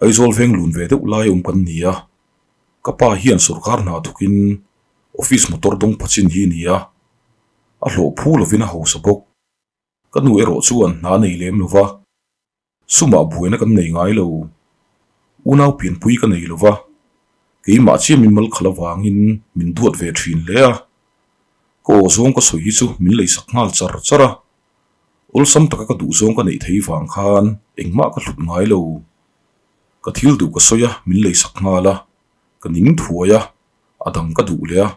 Aizawl veng lun ve deuh lai awm kan ni a, ka pa hian sawrkar hna thawkin office motor dawng pha chin hi a ni a, a hlawh phu lovin a hausa bawk. Ka nu erawh chuan hna nei lem lo va, sumah buaina kan nei ngai lo. Unau pianpui ka nei lo va, keimah chiah min mal khalh avangin min duat ve thin hle a. Ka aw zawng ka sawi hi chu min leisak nghal char char a, Awlsam taka ka duh zawng ka neih thei vang khan engmah ka hlut ngai lo. Ka thil duh ka sawi a, min leisak nghal a, ka ning thuai a, a dang ka duh leh a,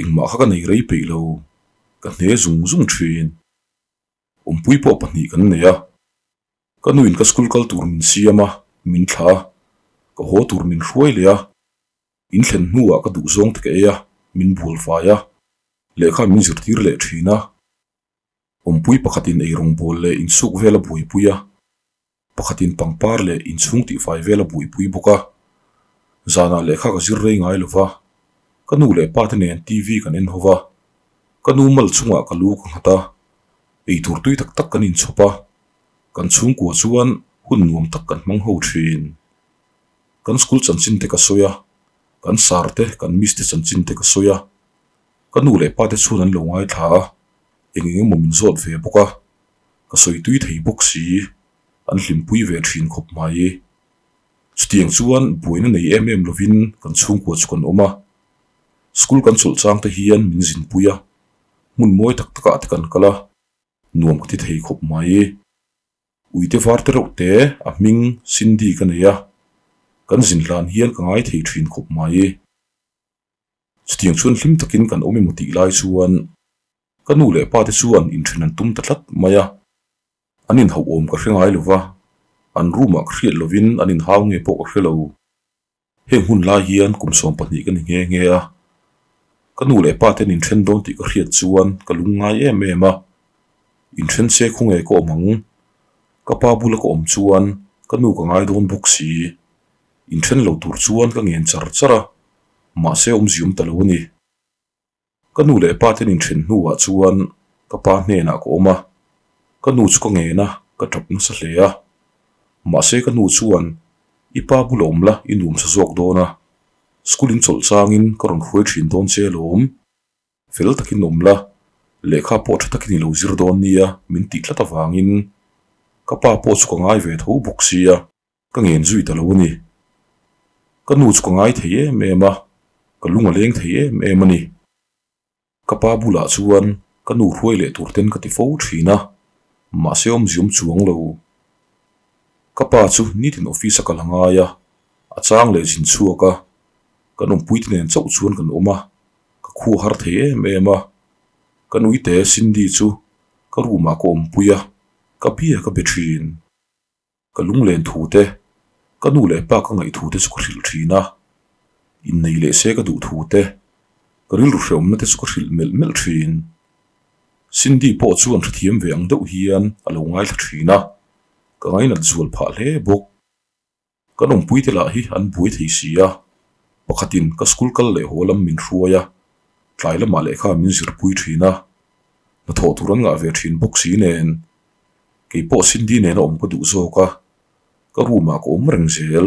engmah kha ka nei rei peih lo, ka hne zung zung thin. Awmpui pawh pahnih kan nei a, ka nuin ka school kal tur min siam a, min thlah a, ka haw tur min hruai leh a, in thlen hnuah ka duh zawng te ka ei a, min bual fai a, lehkha min zirtir leh thin a. Awmpui pakhatin eirawngbawl leh insuk vel a buaipui a, pakhatin pangpar leh inchhung tihfai vel a buaipui bawk a. Zanah lehkha ka zir rei ngai lo va, ka nu leh pa te nen TV kan en ho va, ka nu mal chungah ka lu ka nghat a, eitur tui tak tak kan inchhawp a, kan chhungkua chuan hun nuam tak kan hmang ho thin. Kan school chanchin te ka sawi a, kan sir te, kan miss te chanchin te ka sawi a, Ka nu leh pa te chuan an lo ngaithla a, eng eng emaw min zawt ve bawk a, ka sawi tui thei bawk si, an hlimpui ve thin khawp mai. Chutiang chuan buaina nei em em lovin kan chhungkua chu kan awm a, school kan chawlh chang te hian min zinpui a, hmun mawi tak takah te kan kal a, nuam ka ti thei khawp mai. Uite var te reuh te a hming Cindy ka nei a, kan zin hlan hian ka ngai thei thin khawp mai. Chutiang chuan hlim takin kan awm emaw tih lai chuan ka nu leh pa te chuan inthen an tum ta tlat mai a, an inhauhawm ka hre ngai lo va, an room ah ka hriat lovin an inhau nge pawh ka hre lo. Heng hun lai hian kum 12 ka ni nghe nghe a, ka nu leh pa te an inthen dawn tih ka hriat chuan ka lung ngai em em a, inthen se khawnge ka awm ang, ka pa bula ka awm chuan ka nu ka ngai dawn bawk si, inthen lo tur chuan ka ngen char char a. Mahse awmzium ta lo a ni. Ka nu leh pa ten inthen hnuah chuan ka pa hnenah ka awm a, ka nu chu ka ngen a, ka tap nasa hle a. Mahse ka nu chuan, I pa bula awm la, i nuamsa zawk dawn a, school in chawlh changin ka rawn hruai thin dawn che alawm. Fel takin awm la, lehkha pawh tha takin i lo zir dawn nia min tih tlat avangin ka pa pawh chu ka ngai ve tho bawk sia. Ka ngen zui ta lo a ni. Ka nu chu ka ngai thei em em a, ka lung a leng thei em em a ni. Ka pa bulah chuan ka nu hruai leh tur ten ka ti fo thin a, mahse awmziawm chuang lo. Ka pa chu nitin office a kal a ngai a, a chang leh zin chhuak a, kan awmpuite nen chauh chuan kan awm a, ka khua har thei em em a. Ka nuite Cindy chu ka room ah ka awmpui a, ka bia ka be thin. Ka lunglen thu te, ka nu leh pa ka ngaih thu te chu ka hrilh thin a, innei leh se ka duh thu te, ka rilru hreawmna te chu ka hrilh melh melh thin. Cindy pawh chuan hrethiam ve ang deuh hian a lo ngaithla thin a, ka ngainat zual phah hle bawk. Kan awmpuite lah hi an buai thei si a, pakhatin ka school kal leh haw lam min hruai a, tlai lamah lehkha min zirpui thin a, hnathawh tur an ngah ve thin bawk si nen. Kei pawh Cindy nena awm ka duh zawk a, ka room ah ka awm reng zel.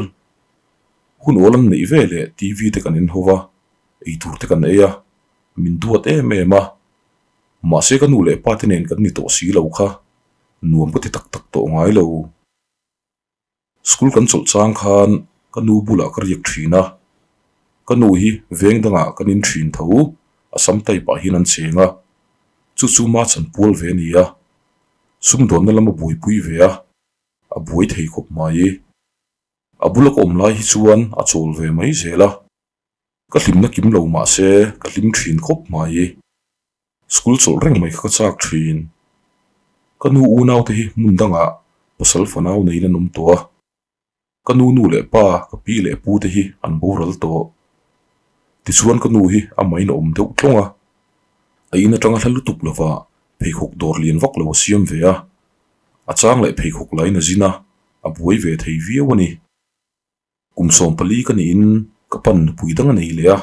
Hun awl an neih ve leh TV te kan en ho va, eitur te kan ei a, min duat em em a. Mahse ka nu leh pa te nen kan ni tawh si lo kha, nuam ka ti tak tak tawh ngai lo. School kan chawlh chang khan ka nu bulah ka riak thin a, ka nu hi veng dangah kan in thin tho, a sam type ah hian an cheng a, chu chu ma chan pual ve a ni a, sumdawnna lam a buaipui ve a, a buai thei khawp mai. A bula ka awm lai hi chuan a chawl ve mai zel a, ka hlimna kim lo mahse ka hlim thin khawp mai. School chawlh reng mai kha ka chak thin. Ka nu unau te hi hmun dangah pasal fanau neiin an awm tawh a. Ka nu nu leh pa, ka pi leh pu te hi an boral tawh. Tichuan ka nu hi a main a awm deuh tlawng a. A in atanga hla lutuk lova pheikhawk dawr lian vak lo a siam ve a. A chang leh pheikhawk lain a zin a, a buai ve thei viau a ni. Kum 14 ka niin ka pan nupui dang a nei leh a,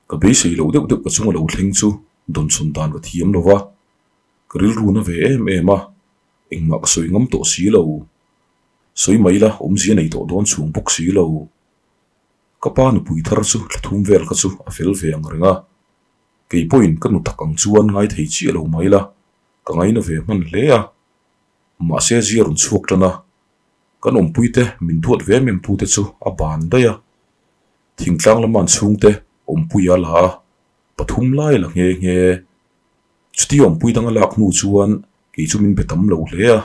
ka beisei loh deuh deuh ka chunga lo thleng chu dawnchhawn dan ka thiam lo va, ka rilru na ve em em a, engmah ka sawi ngam tawh si lo. Sawi mai ila awmzia nei tawh dawn chhung bawk si lo. Ka pa nupui thar chu thla thum vel kha chu a fel ve ang reng a. Kei pawhin ka nu tak ang chuan ngai thei chiah lo mai ila, ka ngaina ve hman hle a. Mahse zia rawn chhuak tan a, kan awmpuite min duat ve em em tute chu a ban daih a. Thingtlang lama an chhungte awmpui a la a, pathum lai la nghe nghe. Chuti awmpui dang a lak hnu chuan kei chu min be tam lo hle a,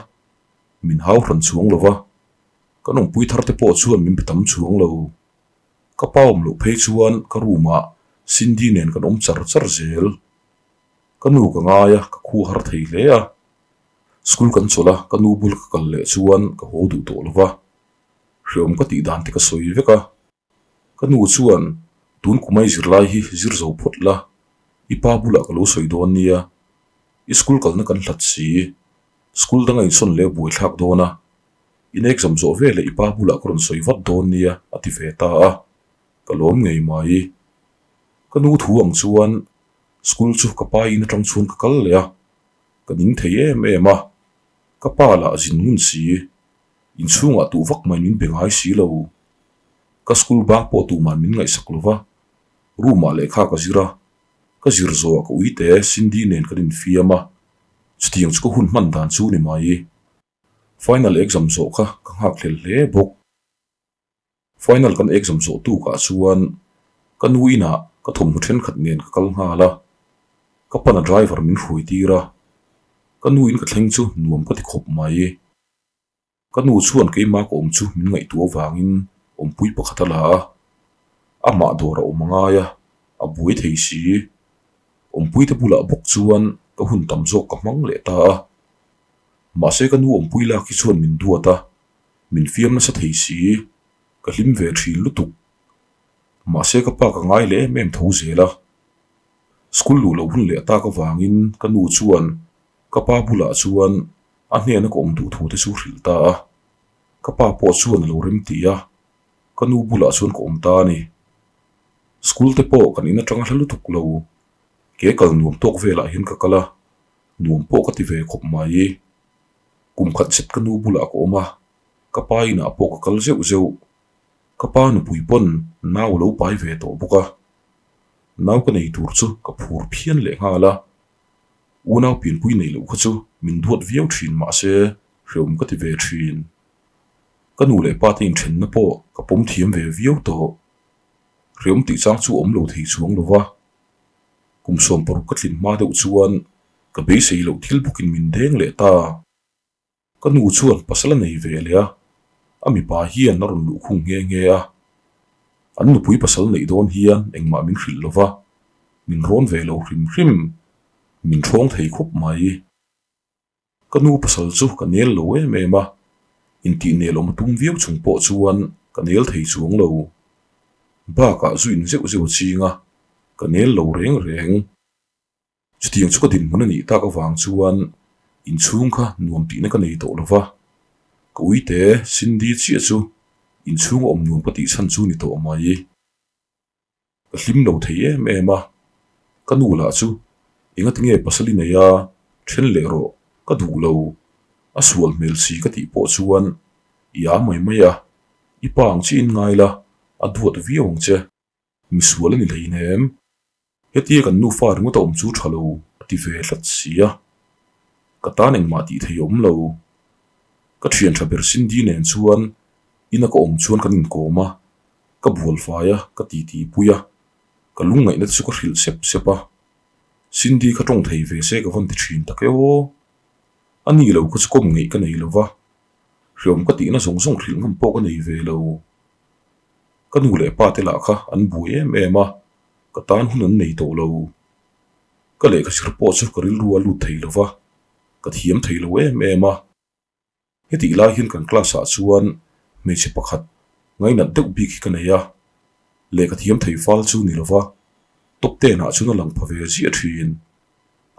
min hau hran chuang lo va, kan awmpui thar te pawh chuan min be tam chuang lo. Ka pa awm loh phei chuan ka room ah Cindy nen kan awm char char zel. Ka nu ka ngai a, ka khu har thei hle a. School kan chawlh a, ka nu bul ka kal leh chuan ka haw duh tawh lo va, hreawm ka tih dan te ka sawi vek a. Ka nu chuan, Tun kumai zirlai hi zir zo phawt la, i pa bulah ka lo sawi dawn nia. I school kalna kan hlat si, school danga insawn leh buaithlak dawn a, in exam zawh veleh i pa bulah ka rawn sawi vat dawn nia a ti ve ta a, ka lawm ngei mai. Ka nu thu ang chuan school chu ka pa in atang chuan ka kal leh a, ka ning thei em em a, ka pa lah zin ngun si, inchhungah tuh vak mai min be ngai si lo. Ka school bang pawh tuman min ngaihsak lo va, room ah lehkha ka zir a, ka zir zawhah ka uite Cindy nen kan infiam a, chutiang chu ka hun hman dan chu ni mai. Final exam zawh kha ka nghak hlel hle bawk. Final kan exam zawh tukah chuan ka nu inah ka thawmhnaw thenkhat nen ka kal nghal a, ka pana driver min hruai tir a, ka nu in ka thleng chu nuam ka ti khawp mai. Ka nu chuan keimah ka awm chu min ngaihtuah avangin awmpui pakhat a la a, amah dawr a awm a ngai a, a buai thei si. Awmpuite bulah bawk chuan ka hun tam zawk ka hmang leh ta a. Mahse ka nu awmpui lak hi chuan min duat a, min fiam nasa thei si, ka hlim ve thin lutuk. Mahse ka pa ka ngai leh em em tho zel a. School luh loh hun leh tak avangin ka nu chuan ka pa bulah chuan A hnena ka awm duh thu te chu hrilh ta a, ka pa pawh chuan a lo rem ti a, ka nu bulah chuan ka awm ta a ni. School te pawh kan in atanga hla lutuk lo, ke kal nuam tawk velah hian ka kal a, nuam pawh ka ti ve khawp mai. Kum khat zet ka nu bulah ka awm a, ka pa inah pawh ka kal zeuh zeuh. Ka pa nupui pawn nau a lo pai ve tawh bawk a, nau ka nei tur chu ka phur phian leh nghal a. Unau pianpui neih loh kha chu min duat viau thin mahse hreawm ka ti ve thin. Ka nu leh pa te inthenna pawh ka pawm thiam ve viau tawh. Hreawm tih chang chu awm lo thei chuang lo va. Kum 16 ka tlin hma deuh chuan ka beisei loh thil bawkin min deng leh ta. Ka nu chuan pasal a nei ve leh a, a mipa hian a rawn luh khung nghe nghe a. An nupui pasal neih dawn hian engmah min hrilh lo va, min rawn ve lo hrim hrim, min ṭhawng thei khawp mai. Ka nu pasal chu ka nel lo em em a, intih nel awm a tum viau chung pawh chuan ka nel thei chuang lo. Bakah zu in zeuh zeuh a ching a, ka nel lo reng reng. Chutiang chu ka dinhmun a nih tak avang chuan inchhung kha nuam tihna ka nei tawh lo va, ka uite Cindy chiah chu inchhung a awm nuam ka tih chhan chu ni tawh mai. Ka hlim lo thei em em a, ka nu lah chu engati nge pasal i nei a, then leh rawh ka duh lo, a sual hmel si ka tih pawh chuan i â mai mai a, i pa ang chiahin ngai la, a duat viau ang che, misual a ni hleinem. Hetia kan nufa ringawt a awm chu tha lo a ti ve tlat si a, ka tan engmah tih thei a awm lo. Ka thian tha ber Cindy nen chuan ina ka awm chuan kan inkawm a, ka bual fai a, ka titi pui a, ka lungngaihna te chu ka hrilh sep sep a. Cindy kha tawng thei ve se ka vawn ti thin tak e aw. A ni lo kha chu kawm ngeih ka nei lo va, hreawm ka tihna zawng zawng hrilh ngam pawh ka nei ve lo. Ka nu leh pa te lah kha an buai em em a. Ka tan hun an nei tawh lo. Ka lehkha zir pawh chu ka rilru a lut thei lo va, ka thiam thei lo em em a. Hetih lai hian kan class ah chuan hmeichhe pakhat ngainat deuh bik hi ka nei a, lehkha thiam thei fal chu ni lo va, top ten ah chuan a lang pha ve ziah thin.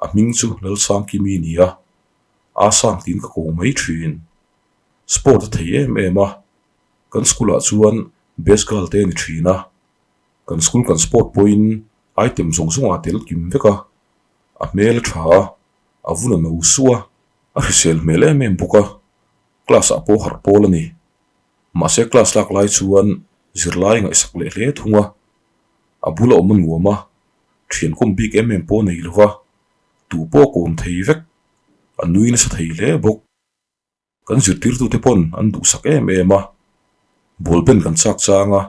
A hming chu Lalsangkimi ni a, aa sang tiin ka ko mai thin. Sport a thei em em a, kan school ah chuan best girl te a ni thin a. Kan school kan sport pawhin item zawng zawng ah tel kim vek a, a hmel a tha a, a vun a no suh a, a hrisel hmel em em bawk a, class ah pawh harh pawl a ni. Mahse class lak lai chuan zirlai ngaihsak leh hle thung a, a bula awm a nuam a, thian kawm bik em em pawh nei lo va, tu pawh kawm thei vek, a nui nasa thei hle bawk. Kan zirtirtute pawn an duhsak em em a, ball ben kan chak chang a,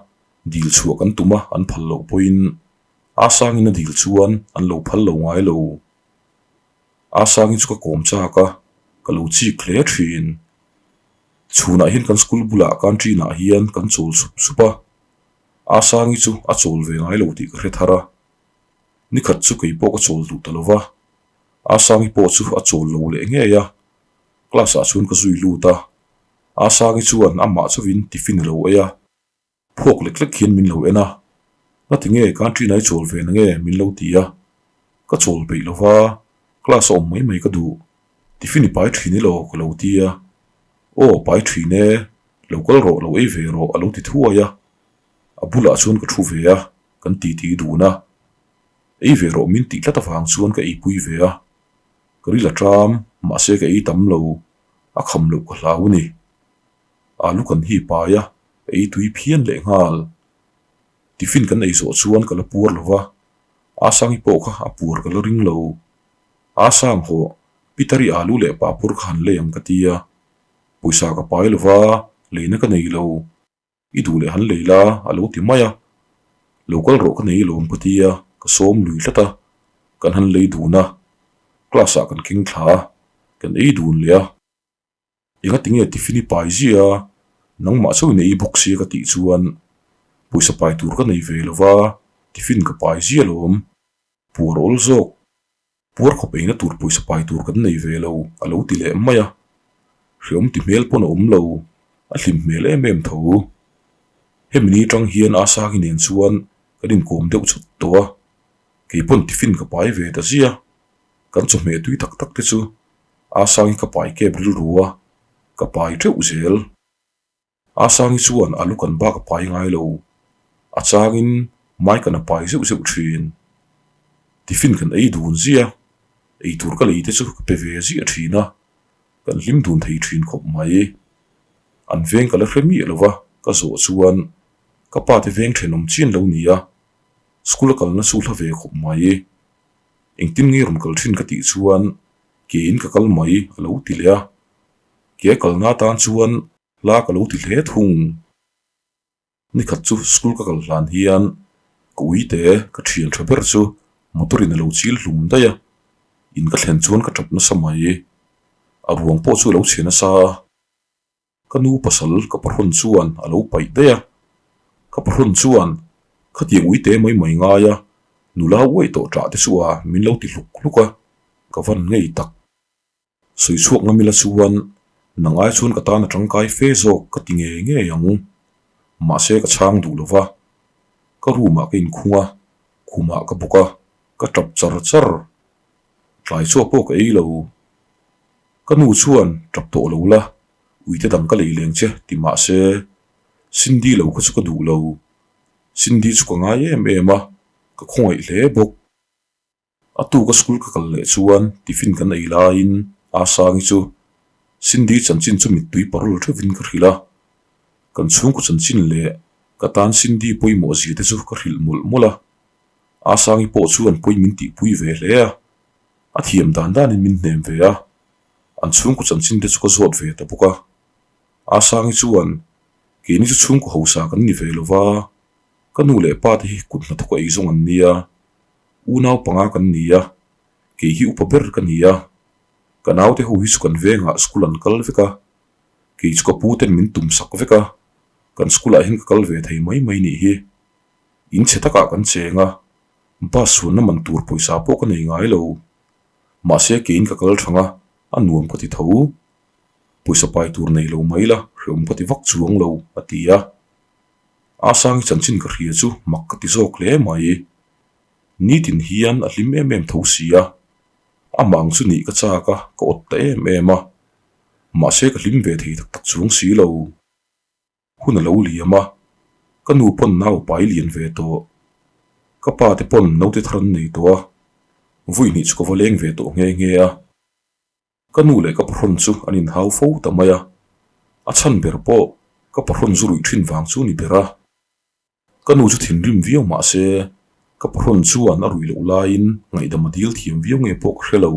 dil chhuah kan tum a an phal loh pawhin a sangin a dil chuan an lo phal lo ngai lo. A sangin chu ka kawm chak a, ka lo chik hle thin. Chhunah hian kan school bulah canteen ah hian kan chawl sup sup a, a sangi chu a chawl ve ngai lo tih ka hre thar a, nikhat chu kei pawh ka chawl duh ta lo va, a sangi pawh chu a chawl lo leh ngei a, class ah chuan ka zui lut a, a sangi chuan amah chauhin tiffin a lo ei a. Phuak lek lek hian min lo en a, Ngati nge canteen ah i chawl ve na nge min lo ti a, ka chawl peih lo va, class a awm mai mai ka duh, tiffin i pai thin ilo ka lo ti a, Aw pai thin e, lo kal rawh lo ei ve rawh a lo ti thuai a, a bulah chuan ka thu ve a, kan titi dun a, ei ve rawh min tih tlat avang chuan ka eipui ve a, ka ril a ṭam, mahse ka ei tam lo, a kham loh ka hlau a ni. Alu kan hi pai a, ei tui phian leh nghal. Tiffin kan ei zawh chuan ka la puar lo va, Asangi pawh kha a puar ka la ring lo. Asang hawh, Peter-i alu leh papur kha han lei ang ka ti a, pawisa ka pai lo va, leina ka nei lo. I duh leh han lei la a lo ti mai a, lo kal rawh ka nei lawm ka ti a, ka sawm lui tlat a, kan han lei dun a, class ah kan keng thla a, kan ei dun leh a. Engati nge tiffin i pai zia a, nangmah chauhin a ei bawk sia ka tih chuan pawisa pai tur ka nei ve lo va, tiffin ka pai zia lawm. Puar awl zawk. Puar khawp eina tur pawisa pai tur kan nei ve lo a lo ti leh mai a. Hreawm ti hmel pawn a awm lo, a hlim hmel em em tho. Hemi ni atang hian Asangi nen chuan kan inkawm deuh chawt tawh a, kei pawn tiffin ka pai ve ta zia. Kan chawhmeh tui tak tak te chu Asangi ka pai kep rilru a, ka pai teuh zel. Asangi chuan alu kan bak a pai ngai lo, a changin mai kan a pai zeuh zeuh thin. Tiffin kan ei dun ziah, eitur ka lei te chu ka pe ve ziah thin a, kan hlim dun thei thin khawp mai. An veng ka la hre miah lo va, ka zawh chuan ka pa te veng thenawm chian lo ni a, school a kalna chu hla ve khawp mai. Engtin nge rawn kal thin ka tih chuan Keiin ka kal mai a lo ti leh a, ke a kalna atan chuan hla ka lo ti hle thung. Nikhat chu school ka kal hlan hian ka uite ka thian tha ber chu motor in a lo chil hlum daih a, in ka thlen chuan ka tap nasa mai. A ruang pawh chu a lo chhe nasa a. Ka nu pasal ka pahrawn chuan a lo paih daih a, ka pahrawn chuan khatiang uite mai mai ngai a, nula uaih tawh ṭah te chu a min lo ti hluk hluk a, ka van ngei tak. Sawi chhuak ngam ila chuan nang ai chuan ka tan a tangkai fe zawk ka ti ngei ngei ang. Mahse ka chhang duh lo va, ka room ah ka inkhung a, khumah ka bawk a, ka tap char char. Tlai chhuak pawh ka ei lo. Ka nu chuan tap tawh lo la, uite dang ka lei leng che ti mah se, Cindy lo kha chu ka duh lo. Cindy chu ka ngai em em a, ka khawngaih hle bawk. A tuka school ka kal leh chuan tiffin kan ei laiin Asangi chu Cindy chanchin chu mittui parul theuhin ka hrilh a, kan chhungkaw chanchin leh ka tan Cindy pawimawh zia te chu ka hrilh mawlh mawlh a. Asangi pawh chuan pawi min tihpui ve hle a, a thiam dan danin min hnem ve a, an chhungkaw chanchin te chu ka zawt ve ta bawk a. Asangi chuan, Keini chu chhungkaw hausa kan ni ve lo va, ka nu leh pa te hi kut hnathawk a ei zawng an nia, unau panga kan ni a, kei hi upa ber ka ni a, ka naute ho hi chu kan vengah school an kal vek a, kei chu ka pu ten min tum sak vek a, kan school ah hian ka kal ve thei mai mai nih hi. In chhe takah kan cheng a, bus sualna man tur pawisa pawh ka nei ngai lo. Mahse keiin ka kal thang a, a nuam ka ti tho. Pawisa pai tur nei lo mai la, hreawm ka ti vak chuang lo, a ti a. Asangi chanchin ka hria chu mak ka ti zawk hle mai. Nitin hian a hlim em em tho si a, amah ang chu nih ka chak a, ka awt ta em em a. Mahse ka hlim ve thei tak tak chuang si lo. Hun a lo liam a, ka nu pawn nau pai lian ve tawh. Ka pa te pawn naute thar an nei tawh a, vui hnih chu ka va leng ve tawh nghe nghe a. Ka nu leh ka pahrawn chu an inhau fo ta mai a, a chhan ber pawh Ka pahrawn zu ruih thin vang chu ni ber a. Ka nu chu thinrim viau mah se, ka pahrawn chuan a ruih loh laiin ngaihdam a dil thiam viau nge pawh ka hre lo,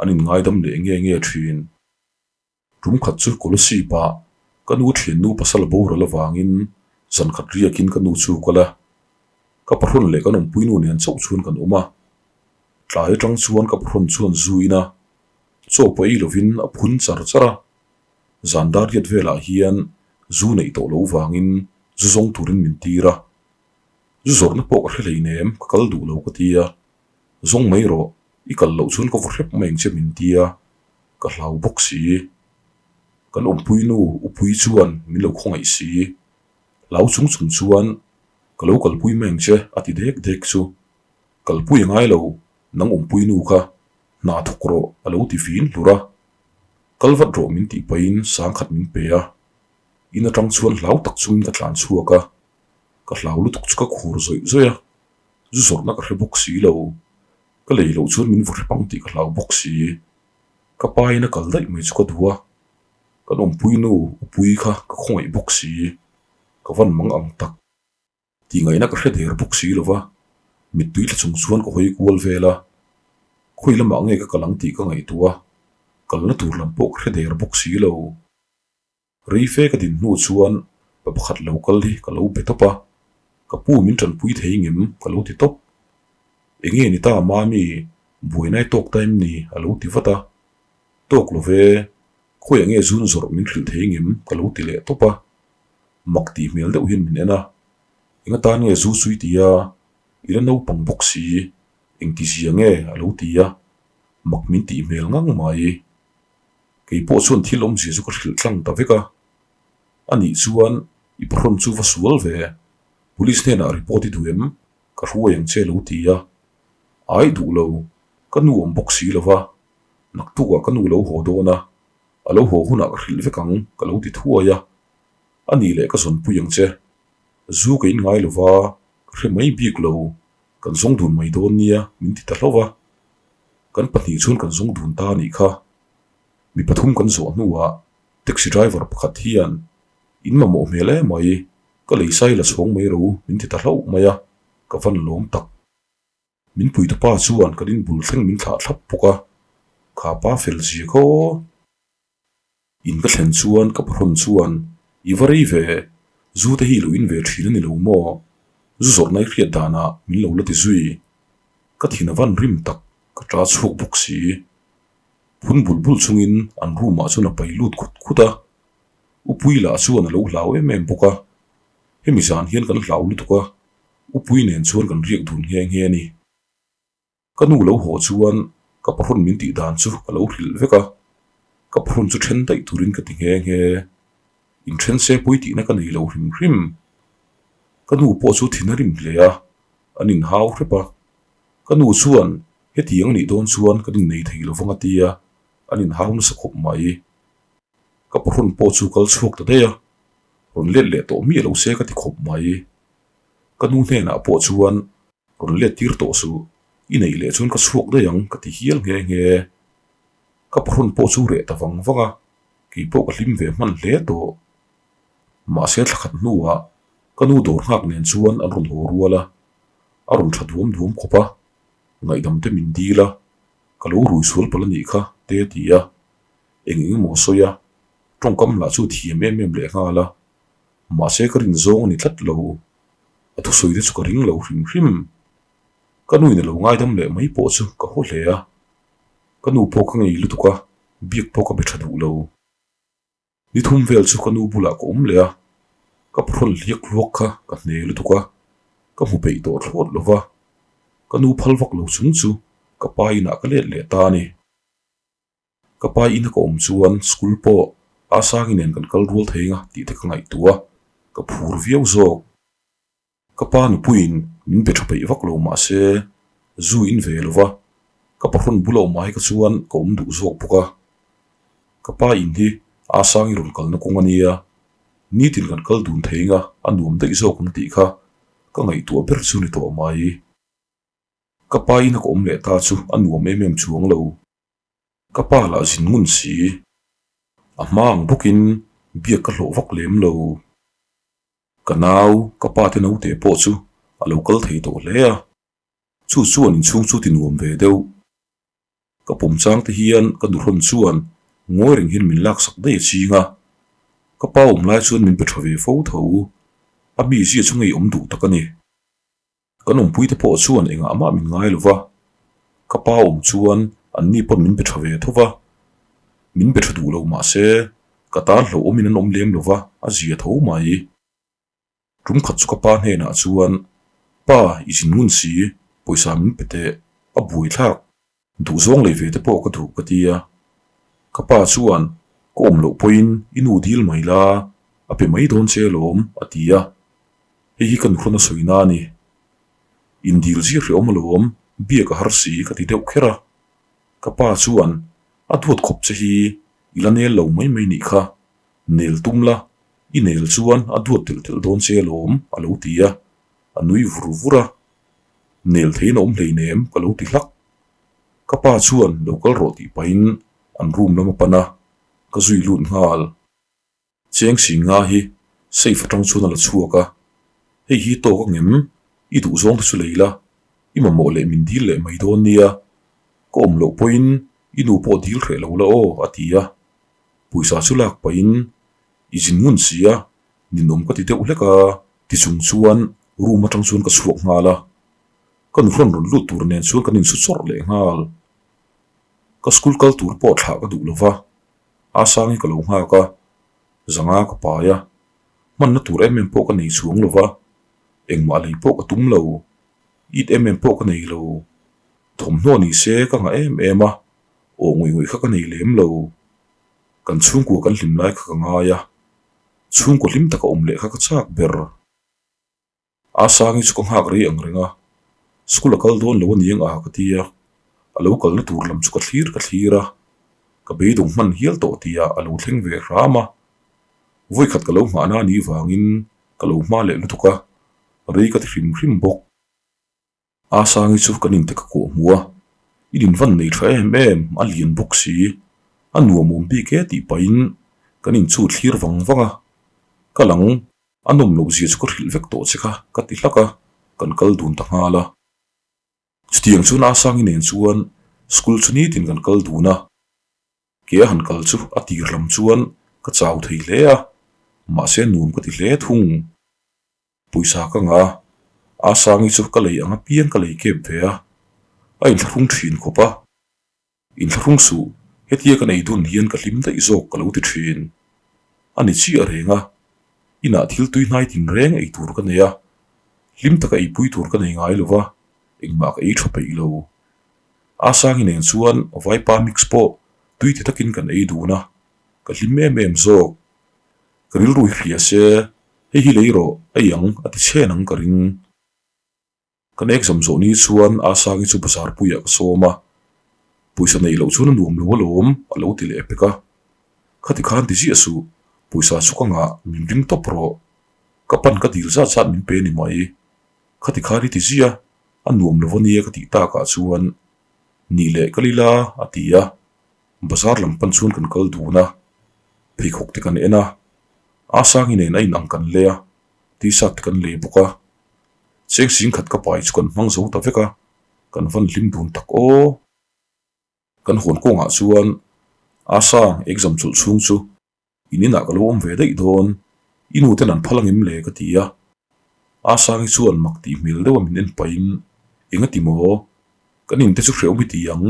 an inngaidam leh nge nge thin. Tum khat chu Kolosip ah ka nu thiannu pasal boral avangin zan khat riakin ka nu chu kal a, ka pahrawn leh kan awmpuinu nen chauh chuan kan awm a. Tlai atang chuan ka pahrawn chuan zu in a, chaw pawh ei lovin a phun char char a. Zan dar riat velah hian zu neih tawh loh vangin zu zawng turin min tir a. Zu zawrhna pawh ka hre hleinem, ka kal duh lo ka ti a. Zawng mai rawh, i kal loh chuan ka vaw hrep mai ang che min ti a, ka hlau bawk si. Kan awmpui nu Upui chuan min lo khawngaih si. Hlau chung chung chuan ka lo kalpui mai ang che a ti dek dek chu. Kalpui a ngai lo, nang awmpui nu kha hna thawk rawh a lo ti vin hlur a. Kal vat rawh min tih pahin sangkhat min pe a, in atang chuan hlau tak chungin ka tlan chhuak a, ka hlau lutuk chu ka khur zawih zawih a, zu zawrhna ka hre bawk si lo, ka lei loh chuan min vaw hrep ang tih ka hlau bawk si, ka pa in a kal daih mai chu ka duh a, kan awmpui nu Upui kha ka khawngaih bawk si, ka van mang ang tak. Tih ngaihna ka hre der bawk si lo va, mittui tla chung chuan ka hawi kual vel a, khawi lamah nge ka kal ang tih ka ngaihtuah a, kalna tur lam pawh ka hre der bawk si lo. Rei fe ka din hnu chuan pa pakhat lo kal hi ka lo be tawp a, ka pu min tanpui thei ngem ka lo ti tawp. Enge ni ta mami, buaina i tawk ta em ni a lo ti vat a, tawk lo ve, khawiah nge zun zawrh min hrilh thei ngem ka lo ti leh tawp a. Mak tih hmel deuh hian min en a, Eng atan nge zu chui ti a, i la naupang bawk si, engti zia nge a lo ti a, mak min tih hmel ngang mai. Kei pawh chuan thil awmzia chu ka hrilh tlang ta vek a, anih chuan i pahrawn chu va sual ve, police hnenah report i duh em, ka hruai ang che a lo ti a, ai duh lo, ka nu awm bawk si lo va, naktukah ka nu lo haw dawn a, a lo haw hunah ka hrilh vek ang ka lo ti thuai a. A nih leh ka zawnpui ang che. Zu ka in ngai lo va, ka hre mai bik lo, kan zawng dun mai dawn nia min ti ta hlauh a. Kan pahnih chuan kan zawng dun ta a nih kha. Mi pathum kan zawh hnuah taxi driver pakhat hian in mamawh hmel em mai, ka lei sai la chhawng mai ro min ti ta hlauh mai a, ka van lawm tak. Min puitupa chuan kan inbul thleng min thlah thlap bawk a, kha pa fel zia kha aw. In ka thlen chuan ka pahrawn chuan, I va rei ve, zu te hi lo in ve thin a ni lo maw? Zu zawrhna i hriat danah min lo la ti zui. Ka thin a van rim tak, ka ta chhuak bawk si. Phun bul bul chungin an room ah chuan a pai lut khut khut a. Upui lah chuan a lo hlau em em bawk a. Hemi zan hian kan hlau lutuk a, Upui nen chuan kan riak dun nghe nghe a ni. Ka nu lo haw chuan ka pahrawn min tih dan chu ka lo hrilh vek a, ka pahrawn chu then daih turin ka ti nghe nghe. Inthen se pawi tihna ka nei lo hrim hrim. Ka nu pawh chu thin a rim hle a, an inhau hrep a. Ka nu chuan hetiang a nih dawn chuan kan innei thei lo vang a ti a, an inhau nasa khawp mai. Ka pahrawn pawh chu kal chhuak ta daih a, rawn let leh tawh miah lo se ka ti khawp mai. Ka nu hnenah pawh chuan Rawn let tir tawh suh, i neih leh chuan ka chhuak daih ang ka ti hial nghe nghe. Ka pahrawn pawh chu reh ta vang vang a, kei pawh ka hlim ve hman hle tawh. Mahse thla khat hnuah ka nu dawr nghak nen chuan an rawn haw rual a, a rawn tha duam duam khawp a, ngaihdam te min dil a, ka lo rui sual palh a nih kha te a ti a, eng eng emaw a sawi a, tawngkam lah chu thiam em em leh nghal a, mahse ka rin zawng a ni tlat lo. A thusawi te chu ka ring lo hrim hrim. Ka nuin a lo ngaidam leh mai pawh chu ka haw hle a. Ka nu pawh ka ngei lutuk a, biak pawh ka be tha duh lo. Ni thum vel chu ka nu bulah ka awm leh a, ka pahrawn hliak hluak kha ka hne lutuk a, ka hmu peih tawh thlawt lo va. Ka nu phal vak lo chung chu ka pa inah ka let leh ta a ni. Ka pa ina ka awm chuan school pawh a Asangi nen kan kal rual thei anga tih te ka ngaihtuah a, ka phur viau zawk. Ka pa nupuiin min be tha peih vak lo mah se zu in ve lo va, ka pahrawn bul a awm ai kha chuan ka awm duh zawk bawk a. Ka pa in hi a Asangi rawn kalna kawng a nia, nitin kan kal dun thei anga a nuam daih zawk ang tih kha ka ngaihtuah ber chu ni tawh mai. Ka pa ina ka awm leh ta chu a nuam em em chuang lo. Ka pa lah zin ngun si. A hma ang bawkin biak ka hlawh vak lem lo. Ka nau, ka pa te naute pawh chu a lo kal thei tawh hle a, chu chuan inchhung chu ti nuam ve deuh. Ka pawm chang te hian ka nuhrawn chuan ngawi reng hian min laksak daih a ching a, ka pa awm lai chuan min pe tha ve fo tho. A mizia chu ngei awm duh tak a ni. Kan awmpuite pawh chuan engah mah min ngai lo va, ka pa awm chuan anni pawn min be tha ve tho va, min be tha duh lo mah se ka tan hlauhawmin an awm lem lo va, a zia tho mai. Tum khat chu ka pa hnenah chuan, Pa, i zin ngun si, pawisa min pe teh, a buaithlak. Duhzawng lei ve te pawh ka duh ka ti a, ka pa chuan ka awm loh pawhin i nu dil mai la, a pe mai dawn che alawm a ti a, hei hi ka nuhrawn a sawi na a ni. Indil zir hrehawm alawm, biak a har si ka ti deuh kher a, ka pa chuan a duat khawp che hi i la nel lo mai mai nih kha, nel tum la, i nel chuan a duat telh telh dawn che alawm a lo ti a, a nui vur vur a. Nel theiin a awm hleinem ka lo ti hlak. Ka pa chuan lo kal rawh tih pahin an room lam a pan a, ka zui lut nghal. Cheng si nga hi safe atang chuan a la chhuak a, hei hi tawk a ngem, i duh zawng te chu lei la, i mamawh leh min dil leh mai dawn nia, ka awm loh pawhin i nu pawh dil hreh lo la aw a ti a, pawisa chu lak pahin i zin ngun si a, ninawm ka ti deuh hlek a ti chung chuan room atang chuan ka chhuak nghal a, ka nuhrawn rawn lut tur nen chuan kan insu chawrh leh nghal. Ka school kal tur pawh thlah ka duh lo va, a sangi ka lo nghak a, zanga ka pai a, hmanna tur em em pawh ka nei chhuang lo va, engmah lei pawh ka tum lo, it em em pawh ka nei lo, thawmhnaw ni se ka ngah em em a, aw ngawih ngawih kha ka nei lem lo, kan chhungkua kan hlim lai kha ka ngai a, chhungkaw hlim taka awm leh kha ka chak ber. A sangi chu ka nghak rei ang reng a, school a kal dawn lo a ni ang a ka ti a, a lo kalna tur lam chu ka thlir ka thlir a, ka beidawng hman hial tawh tihah a lo thleng ve hram a, vawikhat ka lo nghahna a nih vangin ka lo hma leh lutuk a, rei ka ti hrim hrim bawk. A sangi chu kan inte ka kawh hmu a, i dinvan nei tha em em, a lian bawk si, a nuam awm bik e tih pahin kan inchu thlir vang vang a, ka lang a nawm loh zia chu ka hrilh vek tawh che kha ka ti hlak a, kan kal dun ta nghal a. Chutiang chuan a sangi nen chuan school chu nitin kan kal dun a, ke a han kal chu a tir lam chuan ka chau thei hle a, mahse nuam ka ti hle thung. Pawisa ka ngah a, a sangi chu ka lei ang apiang ka lei kep ve a, a inthlahrung thin khawp a. Inthlahrung suh, hetia kan ei dun hian ka hlim daih zawk ka lo ti thin. A ni chiah reng a, inah thil tui hnai tin reng ei tur ka nei a, hlim taka eipui tur ka nei ngai lo va, engmah ka ei tha peih lo. A sangi nen chuan vaipa mix pawh tui ti takin kan ei dun a, ka hlim em em zawk. Ka rilru hi hria se, hei hi lei rawh, ei ang a ti chhen ang ka ring. Kan exam zawh ni chuan Asangi chu bazar puiah ka sawm a, pawisa neih loh chuan a nuam lo alawm a lo ti leh pek a. Khati khan ti ziah suh, pawisa chu ka ngah, min ring tawp rawh. Ka pan ka dil zat zat min pe ni mai. Khati khan i ti ziah, a nuam lo ania ka tih takah chuan nih leh ka lila a ti a. Bazar lam pan chuan kan kal dun a, pheikhawk te kan en a, a sangi nen a inang kan lei a, t-shirt te kan lei bawk a, cheng sing khat ka pai chu kan hmang zo ta vek a, kan van hlim dun tak aw. Kan hawn kawngah chuan a sang exam chawlh chhung chu In inah ka lo awm ve daih dawn, i nu ten an phal angem le ka ti a. A Sangi chuan mak tih hmel deuha min en pahin, Eng a ti maw? Kan inte chu hrehawm i ti ang,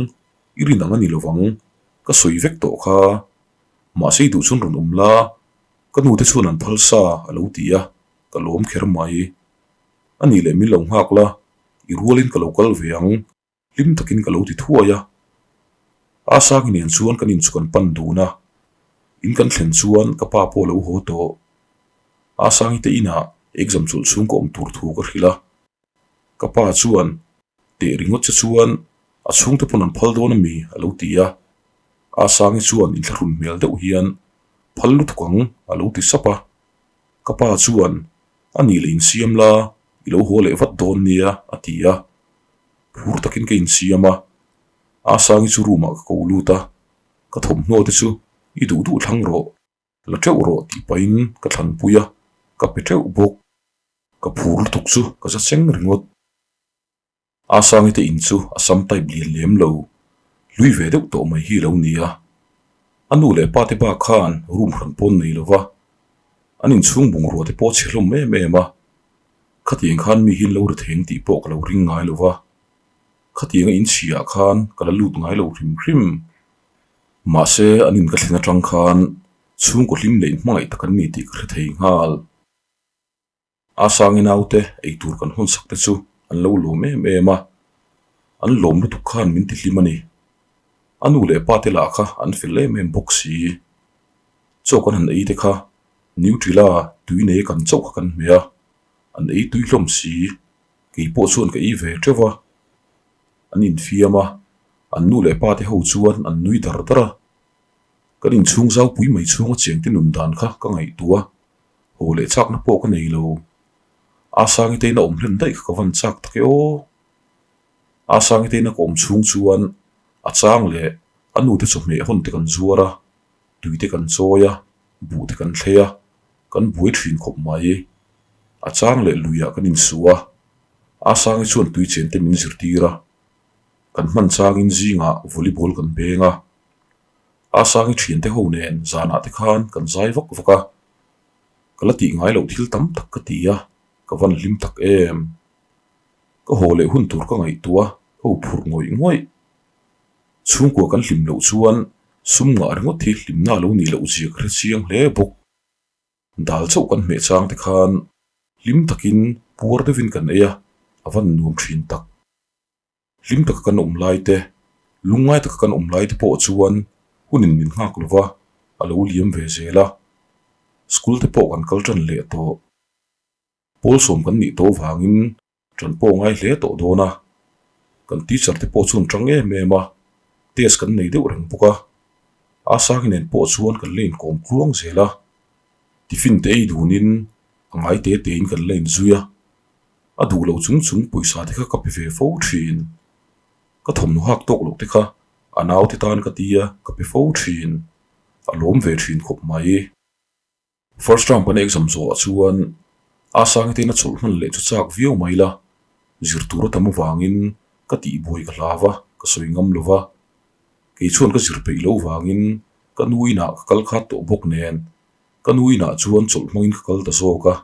i rin ang a ni lovang, ka sawi vek tawh kha. Mahse i duh chuan rawn awm la, ka nu te chuan an phal sa a lo ti a, ka lawm kher mai. A nih leh min lo nghak la, i rualin ka lo kal ve ang. Hlim takin ka lo ti thuai a. A Sangi nen chuan kan inchu kan pan dun a, in kan thlen chuan ka pa pawh a lo haw tawh. A Sangi te inah exam chawlh chhung ka awm tur thu ka hrilh a. Ka pa chuan, Teh ringawt che chuan a chhungte pawn an phal dawn ami? a lo ti a. A Sangi chuan inthlahrun hmel deuh hian, Phal lutuk ang a lo ti sap a. Ka pa chuan, A nih leh insiam la, i lo haw leh vat dawn nia a ti a. Phur takin ka insiam a, a Sangi chu room ah ka ko lut a, ka thawmhnaw te chu i duh duh thlang rawh, la teuh rawh tih pahin ka thlanpui a, ka pe teuh bawk. Ka phur lutuk chu ka za cheng ringawt. Asangi te in chu a sam type lian lem lo, hlui ve deuh tawh mai hi lo ni a. A nu leh pa te bak khan room hran pawn nei lo va, an inchhung bungrua te pawh chhe hlawm em em a. Khatiang khan mi hi an lo ri theng tih pawh ka lo ring ngai lo va, khatianga inchhiah khan ka la lut ngai lo hrim hrim. Mahse an in ka thlen atang khan chhungkaw hlim leh inhmangaih tak an ni tih ka hre thei nghal. A sangi naute eitur kan hawn sak te chu an lo lawm em em a, an lawm lutuk khan min ti hlim a ni. A nu leh pa te lah kha an fel em em bawk si. Chaw kan han ei te kha Nutella tui nei kan chauh kha kan hmeh a, an ei tui hlawm si. Kei pawh chuan ka ei ve teuh a, an infiam a, an nu leh pa te ho chuan an nui dar dar a. Kan inchhung zaupui mai chhunga chengte nun dan kha ka ngaihtuah a. Haw leh chakna pawh ka nei lo. Asangi te in a awm hlen daih kha ka van chak tak e aw. Asangi te in a ka awm chhung chuan a chang leh a nu te chawhmeh hawn te kan zuar a, tui te kan chawi a, buh te kan thlei a, kan buai thin khawp mai. A chang leh luiah kan insu a, Asangi chuan tui chen te min zirtir a, kan hman changin zingah volleyball kan beng a. Asangi thiante ho nen zanah te khan kan zai vak vak a, ka la tih ngai loh thil tam tak ka ti a, ka van hlim tak em. Ka haw leh hun tur ka ngaihtuah ho phurh ngawih ngawih. Chhungkua kan hlim loh chuan sum ngah ringawt hi hlimna lo nih loh zia ka hre chiang hle bawk. Dal chauh kan hmeh chang te khan hlim takin puar deuhin kan ei a, a van nuam thin tak. Hlim taka kan awm lai te, lungngai taka kan awm lai te pawh chuan hunin min nghak lo va, a lo liam ve zel a. School te pawh kan kal tan leh tawh. Pawl sawm kan nih tawh vangin tan pawh ngai hle tawh dawn a. Kan teacher te pawh chuan tang em em a, test kan nei deuh reng bawk a. Asangi nen pawh chuan kan la inkawm tluang zel a. Tiffin te ei dunin a ngai te tein kan la inzui a. A duh lo chung chung pawisa te kha ka pe ve fo thin. Ka thawmhnaw hak tawk loh te kha a naute tan ka tia ka pe fo thin. A lawm ve thin khawp mai. First term kan exam zawhah chuan Asangi te in a chawlh hman leh chu chak viau mai la, zir tur a tam avangin ka tihbuai ka hlau a, ka sawi ngam lo va. Kei chuan ka zir peih loh vangin ka nu inah ka kal khat tawh bawk nen ka nu inah chuan chawlh hmangin ka kal ta zawk a.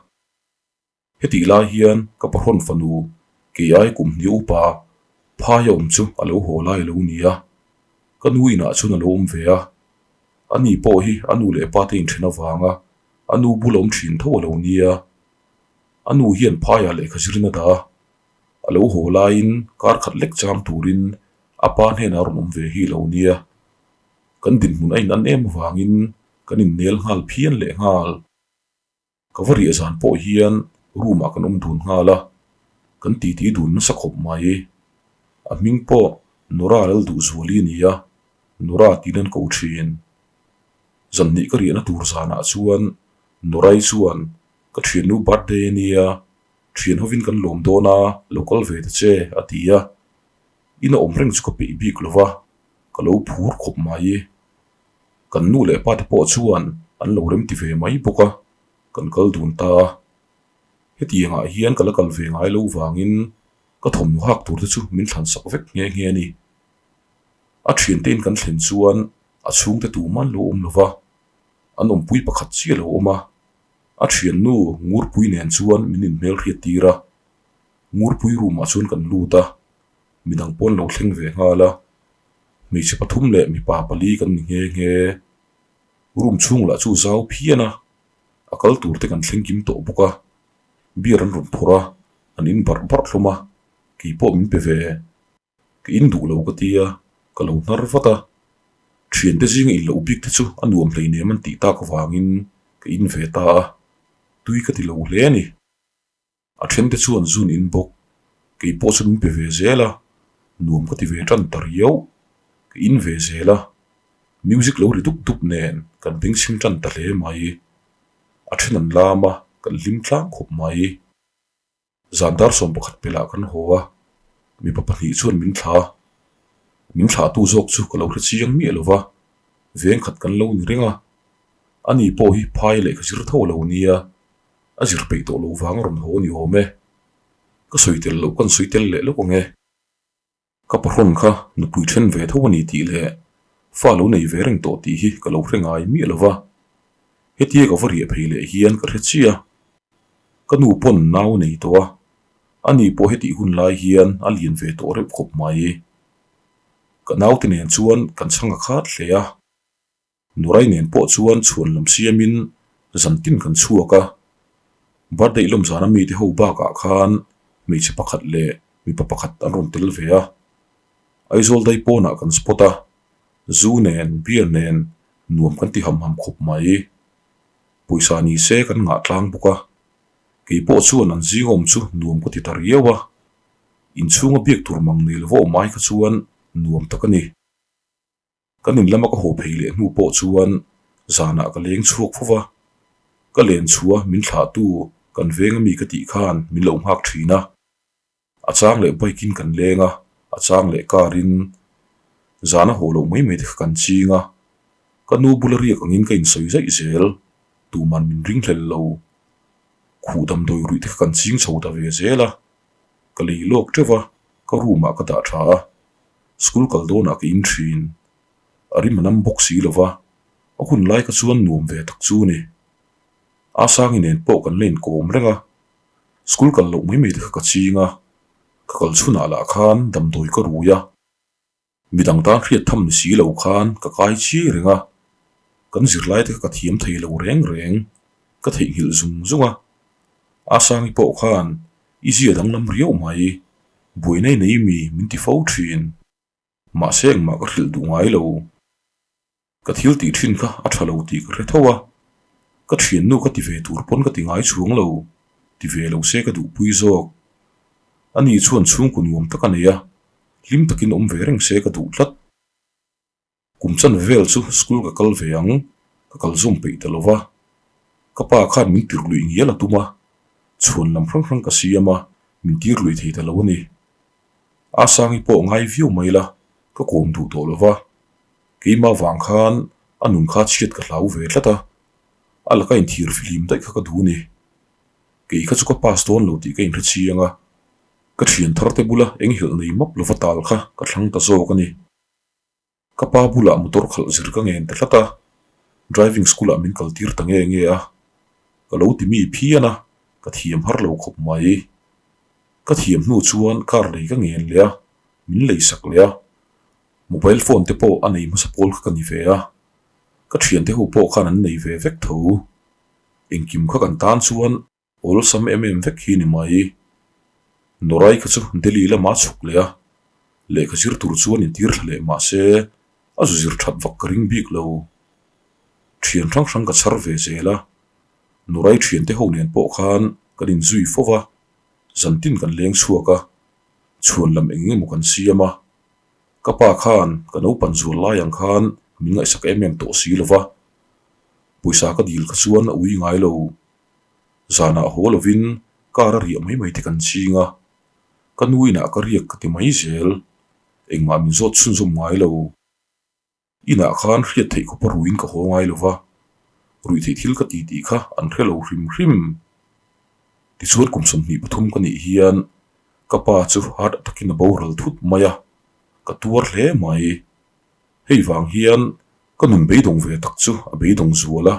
Hetih lai hian ka pahrawn fanu kei ai kum hnih upa phai a awm chu a lo haw lai a lo ni a, ka nu inah chuan a lo awm ve a. A ni pawh hi a nu leh pa te inthen avanga a nu bul a awm thin tho a lo ni a. A nu hian phaiah lehkha zirin a dah a, a lo haw laiin kar khat lek chang turin a pa hnenah a rawn awm ve hi a lo ni a. Kan dinhmun a inan em avangin kan innel nghal phian leh nghal. Ka va riah zan pawh hian room ah kan awm dun nghal a, kan titi dun nasa khawp mai. A hming pawh Nora Lalduhzuali a ni a, Nora tiin an ko thin. Zanhnih ka riahna tur zanah chuan Norai chuan ka thiannu birthday a nia, thian hovin kan lawm dawn a, lo kal ve ta che a ti a. Ina awm reng chu ka peih bik lo va, ka lo phur khawp mai. Kan nu leh pa te pawh chuan an lo remti ve mai bawk a, kan kal dun ta a. Hetiangah hian ka la kal ve ngai lo vangin ka thawmhnaw hak tur te chu min thlan sak vek nghe nghe a ni. A thiante in kan thlen chuan a chhungte tuman lo awm lo va, an awmpui pakhat chiah lo awm a. A thiannu Ngurpui nen chuan min inhmelhriat tir a, Ngurpui room ah chuan kan lut a, midang pawh an lo thleng ve nghal a. Hmeichhe pathum leh mipa pali kan ni nghe nghe. Room chhung lah chu zau phian a, a kal tur te kan thleng kim tawh bawk a. Beer an rawn phawrh a, an in barh barh hlawm a, kei pawh min pe ve. Ka in duh lo ka ti a, ka lo hnar vat a. Thiante zinga in loh bik te chu a nuam hleinem an tih tak avangin ka in ve ta a, tui ka ti lo hle a ni. A thente chuan zun in bawk, kei pawh chu min pe ve zel a, nuam ka ti ve tan ta riau. Ka in ve zel a, music lo ri dup dup nen kan bengchhing tan ta hle mai. A then an lam a, kan hlim tlang khawp mai. Zan dar 11 pelah kan haw a, mipa pahnih chuan min thla a. Min thlahtu zawk chu ka lo hre chiang miah lo va, veng khat kan lo ni reng a. Ani pawh hi phai lehkha zir tho lo nia. A zir peih tawh lo vang a rawn haw ni awm e. Ka sawi tel loh kan sawi tel leh lawk ang e. Ka pahrawn kha nupui then ve tho a ni tih leh fa lo nei ve reng tawh tih hi ka lo hre ngai miah lo va. Hetia ka va riah phei leh hian ka hre chiah a. Ka nu pawn nau a nei tawh a, ani pawh hetih hun lai hian a lian ve tawh reuh khawp mai. Ka naute nen chuan kan chhang a khat hle a. Nurai nen pawh chuan chhuan lam siamin zantin kan chhuak a, birthday lawm zana mite ho bakah khan hmeichhe pakhat leh mipa pakhat an rawn tel ve a. Aizawl dai pawnah kan spot a, zu nen beer nen nuam kan ti ham ham khawp mai. Pawisa ni se kan ngah tlang bawk a, kei pawh chuan an zingawm chu nuam ka ti ta riau a, inchhunga biak tur mang nei lova awm ai kha chuan nuam tak a ni. Kan in lama ka haw phei leh hnu pawh chuan zanah ka leng chhuak fo va, ka len chhuah min thlahtu kan veng ami ka tih khan min lo nghak thin a. A chang leh bike in kan leng a, a chang leh car in zana haw loh mai mai te kha kan ching a. Ka nu bula riak angin ka insawi zaih zel, tuman min ring hlel lo. Khuh damdawi ruih te kha kan ching chho ta ve zel a, ka lei lawk teuh va, ka room ah ka dah tha a. School kal dawnah ka in thin. A rim a nam bawk si lo va, a hun lai kha chuan nuam ve tak chu ni. Asangi nen pawh kan la inkawm reng a, school kal loh mai mai te kha ka ching a, ka kal chhunah lah khan damdawi ka rui a. Midang tan hriat tham ni si lo khan ka kai chiai reng a, kan zirlai te kha ka thiam thei lo reng reng, ka theihnghilh zung zung a. Asangi pawh khan i zia danglam riau mai, buaina i nei mi min ti fo thin. Mahse engmah ka hrilh duh ngai lo. Ka thil tih thin kha a tha lo tih ka hre tho a, ka thiannu ka ti ve tur pawn ka ti ngai chhuang lo, ti ve lo se ka duhpui zawk. Ani chuan chhungkaw nuam tak a nei a, hlim takin awm ve reng se ka duh tlat. Kum chan vel chu school ka kal ve ang, ka kal zawm peih ta lo va. Ka pa khan min tir luih ngial a tum a, chhuan lam hrang hrang ka siam a, min tir luih thei ta lo a ni. Asangi pawh ngai viau mai la, ka kawm duh tawh lo va. Keimah vang khan a nun kha chhiat ka hlau ve tlat a, a laka inthir fihlim daih kha ka duh a ni. Kei kha chu ka pass dawn lo tih ka inhre chiang a, ka thian thar te bula enghelh nei map lova tal kha ka thlang ta zawk a ni. Ka pa bulah motor khalh zir ka ngen ta tlat a, driving school ah min kal tir ta nge nge a, ka lo ti mi phian a, ka thiam har lo khawp mai. Ka thiam hnu chuan car lei ka ngen leh a, min lei sak leh a, mobile phone te pawh a nei hmasa pawl kha ka ni ve a, ka thiante ho pawh khan an nei ve vek tho. Engkim kha kan tan chuan Awlsam em em vek hi ni mai. Nawrai kha chu Delhi lama a chhuk leh a, lehkha zir tur chuan intir thla leh mah se a zu zir that vak ka ring bik lo. Thian hrang hrang ka chhar ve zel a, Nawrai thiante ho nen pawh khan kan inzui fo va, zantin kan leng chhuak a, chhuan lam eng emaw kan siam a. Ka pa khan ka naupan zual lai ang khan min ngaihsak em em tawh si lo va, pawisa ka dil kha chuan a ui ngai lo. Zanah haw lovin car a riah mai mai te kan ching a, ka nu inah ka riak ka ti mai zel, engmah min zawt chhunzawm ngai lo. Inah khan hriat theih khawpa ruiin ka haw ngai lo va, ruih theih thil ka ti tih kha an hre lo hrim hrim. Tichuan kum 23 ka nih hian ka pa chu heart attack in a boral thut mai a, ka tuar hle mai. Hei vang hian ka nun beidawng ve tak chu a beidawng zual a,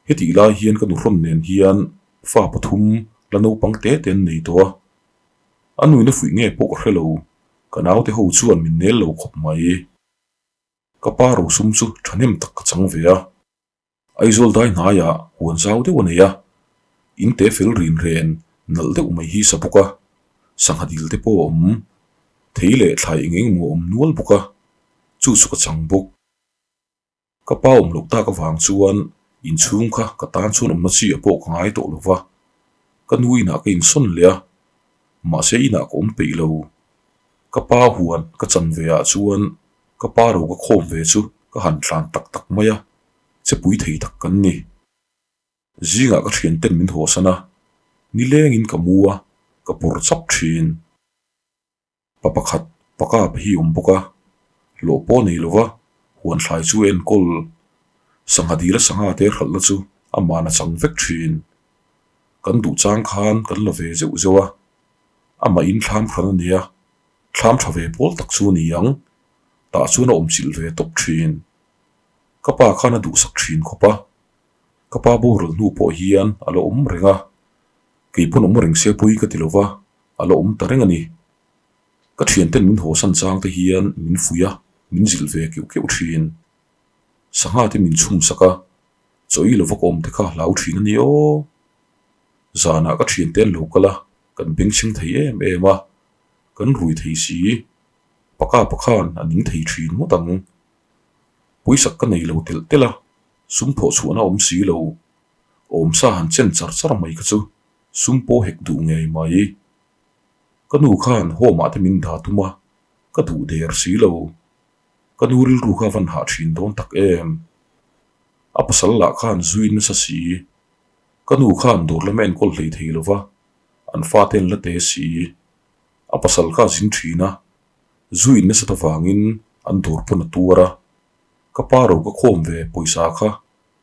Hetih lai hian ka nuhrawn nen hian fa pathum la naupang te te an nei tawh a, a nuina fuih nge pawh ka hre lo, ka naute ho chuan min nel lo khawp mai. Ka pa rosum chu thahnem tak ka chang ve a, Aizawl dai hnaiah huan zau deuh a nei a, in te fel rin ren nalh deuh mai hi sa bawk a, sangha dil te pawh a awm, thei leh thlai eng eng emaw a awm nual bawk a, chu chu ka chang bawk. Ka pa awm loh tak avang chuan inchhung kha ka tan chuan awmna chi ah pawh ka ngai tawh lo va, ka nu inah ka insawn leh a, mahse inah ka awm peih lo. Ka pa huan ka chan ve ah chuan ka pa ro ka khawm ve chu ka han tlan tak tak mai a, che pui thei tak kan ni. Zingah ka thian ten min hawsan a, nilengin ka mu a, ka pawr chap thin. Pa pakhat pakap hi awm bawk a, hlawh pawh nei lova huan thlai chu a enkawl. Sangha dila sangha te hralhna chu a man a chang vek thin. Kan duh chang khan kan la ve zeuh zeuh a, amah in thlam hran a nia, thlam tha ve pawl tak chu a ni ang, tah chuan a awm chilh ve tawp thin. Ka pa khan a duhsak thin khawp a, ka pa boral hnu pawh hian a la awm reng a, kei pawn awm reng se pawhin ka ti lo va, a la awm ta reng a ni. Ka thianten min hawsan chang te hian min fuih a, min zilh ve keuh keuh thin. Sangha te min chhum sak a, chaw i lova ka awm te kha hlau thin a ni aw. Zanah ka thiante an lo kal a, kan bengchheng thei em em a, kan rui thei si. Paka pakhan a ning thei thin ngawt ang. Puisak ka nei lo telh telh a, sum thawh chhuahna awm si lo. Awmsa han chen char char mai kha chu sum pawh hek duh ngei mai. Ka nu khan home ah te min dah tum a, ka duh der si lo. Ka nu rilru kha van hah thin dawn tak em. A pasal lah khan zuin nasa si. Ka nu khan dawr lama enkawl hlei thei lo va, an fate an la te si. A pasal kha a zin thin a, zuin nasat avangin an dawr pawn a tuar a. Ka pa ro ka khawm ve pawisa kha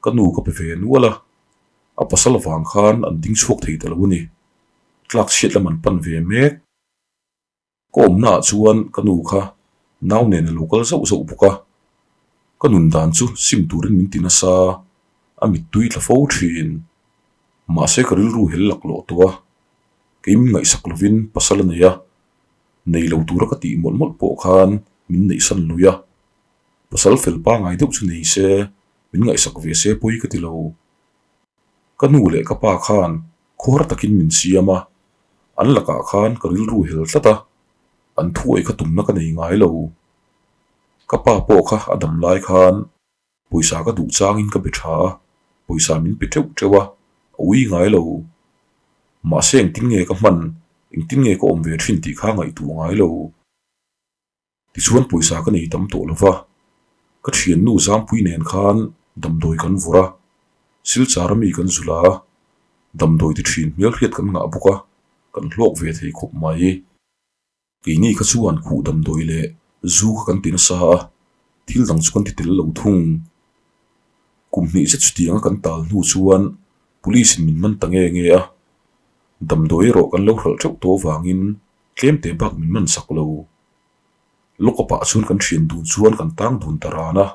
ka nu ka pe ve nual a, a pasal avang khan an ding chhuak thei ta lo a ni. Tlak chhiat lam an pan ve mek. Ka awmna ah chuan ka nu kha nau nen a lo kal zauh zauh bawk a, ka nun dan chu sim turin min ti nasa, a mittui tla fo thin. Mahse ka rilru hel laklawh tawh a, kei min ngaihsak lovin pasal a nei a, nei lo tura ka tih mawlh mawlh pawh khan min neihsan lui a, pasal fel pangai deuh chu nei se, min ngaihsak ve se pawi ka ti lo. Ka nu leh ka pa khan khuar takin min siam a, an lakah khan ka rilru hel tlat a, an thuawi kha tumna ka nei ngai lo. Ka pa pawh kha a dam lai khan pawisa ka duh changin ka be tha a, pawisa min pe teuh teuh a, a ui ngai lo. Mahse engtin nge ka hman, engtin nge ka awm ve thin tih kha ngaihtuah ngai lo. Tichuan pawisa ka nei tam tawh lo va, ka thiannu Zampui nen khan damdawi kan vawrh a, Silchar ami kan zul a, damdawi ti thin hmelhriat kan ngah bawk a, kan hlawk ve thei khawp mai. Keini kha chuan khuh damdawi leh zu kha kan ti nasa a, thil dang chu kan ti tel lo thung. Kum hnih zet chutianga kan tal hnu chuan Police in min man ta nge nge a, damdawi erawh kan lo hralh teuh tawh avangin Tlem teh bak min man sak lo. Lawk up ah chuan kan thian dun chuan kan tang dun ta ran a.